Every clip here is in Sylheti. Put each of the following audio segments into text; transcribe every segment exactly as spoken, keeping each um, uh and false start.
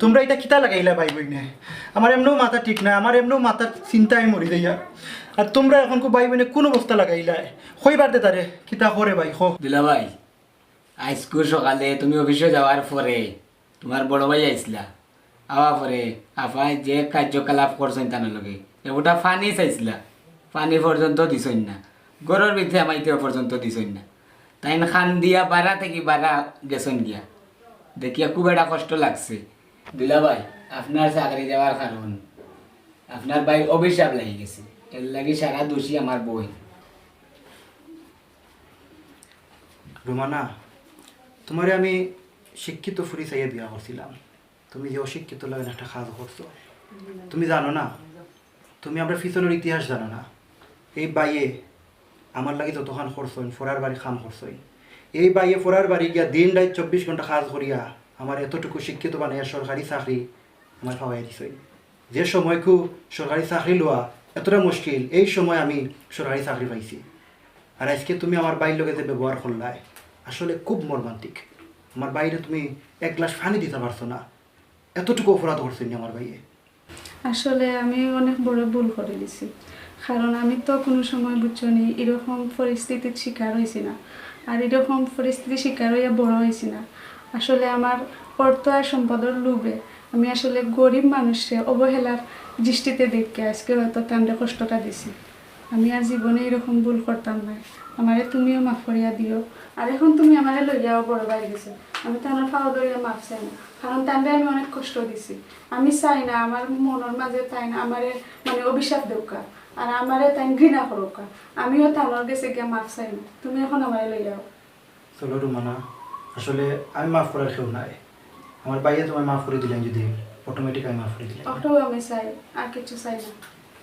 তুমরা ইতা কিতা লাগাইলা ভাই বইনে? আমার এমনেও মাথা ঠিক না, আমার এমনেও মাথার চিন্তায় মরি যাইয়ার। আর তুমরা অখন কু ভাই বইনে কুন অবস্থা লাগাইলা? কইবার দে তারে, কিতা করে ভাই, কও। দুলাভাই, আইজকু সকালে তুমি অফিসো যাওয়ার পরে তুমার বড় ভাই আইছলা, আওয়ার পরে আফায় যে কার্যকলাপ করছইন তান লগে, একটা পানি চাইছলা, পানি পর্যন্ত দিছইন না, ঘরর ভিতরে হামাইতে পর্যন্ত দিছইন না। তাইন কান্দিয়া বারা থাকি বারা গেছইন গিয়া, দেখিয়া খুব একটা কষ্ট লাগছে। দুলাভাই, আপনার চাকরি যাওয়ার কারণ আপনার ভাইর অভিশাপ লাগি গেছে, এর লাগি সারা দোষী আমার বইন। রুমানা, তুমারে আমি শিক্ষিত ফুরি চাইয়া বিয়া করছিলাম, তুমি যে অশিক্ষিত লাখান একটা কাজ করছো। তুমি জানো না, তুমি আমরার পিছনর ইতিহাস জানো না। এই ভাইয়ে আমার লাগি যতখান করছইন, ফরার বাড়ি কাম করছইন। এই ভাইয়ে ফরার বাড়ি গিয়া দিন রাইত চব্বিশ ঘন্টা কাজ করিয়া আমারে এতটুকু শিক্ষিত বানাইয়া সরকারি চাকরি আমারে পাওয়াইয়া দিছইন। যে সময়কু সরকারি চাকরি লওয়া এতটা মুশকিল, এই সময় আমি সরকারি চাকরি পাইছি। আর আইজকে তুমি আমার ভাইর লগে যে ব্যবহার করলায়, আসলে খুব মর্মান্তিক। আমার ভাইরে তুমি এক গ্লাস পানি দিতা পারছো না, এতটুকু অপরাধ করছইন নি আমার ভাইয়ে। আসলে আমি অনেক বড় ভুল করি দিছি, কারণ আমি তো কুনু সময়, বুঝছো নি, এরকম পরিস্থিতির শিকার অইছি না, আর এরকম পরিস্থিতির শিকার অইয়া বড় অইছি না। আসলে আমার অর্থ আর সম্পদর লোভে আমি আসলে গরিব মানুষরে অবহেলার দৃষ্টিতে দেখিয়া আইজকে হয়তো তানরে কষ্টটা দিছি। আমি আর জীবনে এরকম ভুল করতাম নায়, আমারে তুমিও মাফ করিয়া দিও। আর অখন তুমি আমারে লইয়া যাও বড় ভাইর গেছে, আমি তানর পাও ধরিয়া মাফ চাই না, কারণ তানরে আমি অনেক কষ্ট দিছি। আমি চাই না আমার মনর মাঝে তাইন আমারে মানে অভিশাপ দেউক্কা, আর আমারে তাইন ঘৃণা করউক্কা। আমিও তানর গেছে গিয়া মাফ চাই না, তুমি অখন আমারে লইয়া যাও। চলো রুমানা, আসলে আমি মাফ করার কেউ নাই। আমার ভাইয়ে তুমারে মাফ করি দিলাইন যদি, automatic আমি মাফ করি দিলাইন। ওটাও আমি চাই, আর কিছু চাই না।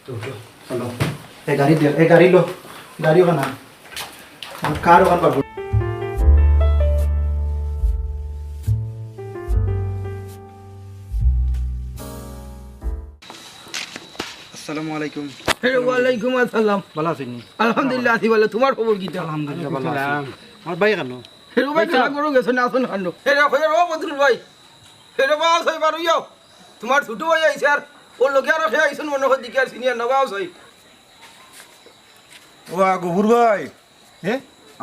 তো উঠো, চলো। এ গাড়ি দে, এ গাড়ি লো, গাড়ি অখান আন। আমার কার অখান পাবো। আসসালামু আলাইকুম। হে, ওয়ালাইকুম আসসালাম। ভালা আছইন নি? আলহামদুলিল্লাহ, আছি ভালা। তুমার খবর কিতা? আলহামদুলিল্লাহ, ভালা আছি। আমার ভাই কানো? হে, ও ভাই, ভাই, খেলা করো গেছো না, আসুন কানো। হে, রে, হে, রে, ও বদরুল ভাই। হে, রে, বাবা, সই বারো ইয়ো। তুমার ছোট ভাই আইছে আর ওর লগে আরো কে আইছইন মনে হয়, দেখি আর চিনি আর না, বাবা, সই। ও, আ, গফুর ভাই। হে?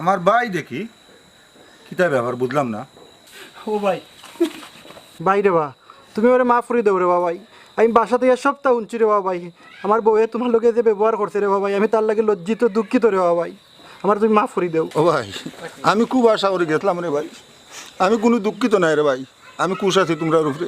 আমার ভাই দেখি। কিতা ব্যাপার বুঝলাম না। ও ভাই। ভাই রে বা, তুমি আমারে মাফ করি দেও রে বা ভাই। আমি বাসাত ইয়া সবতা হুনছি রে বা ভাই। আমার বউয়ে তুমার লগে যে ব্যবহার করছে রে বা ভাই, আমি তার লাগি লজ্জিত, দুঃখিত রে বা ভাই। আমারে তুমি মাফ করি দেও। ও ভাই, আমি খুব আশা করি গেছলাম রে ভাই। আমি কুনু দুঃখিত নায় রে ভাই। আমি খুশ আছি তুমরার উপরে।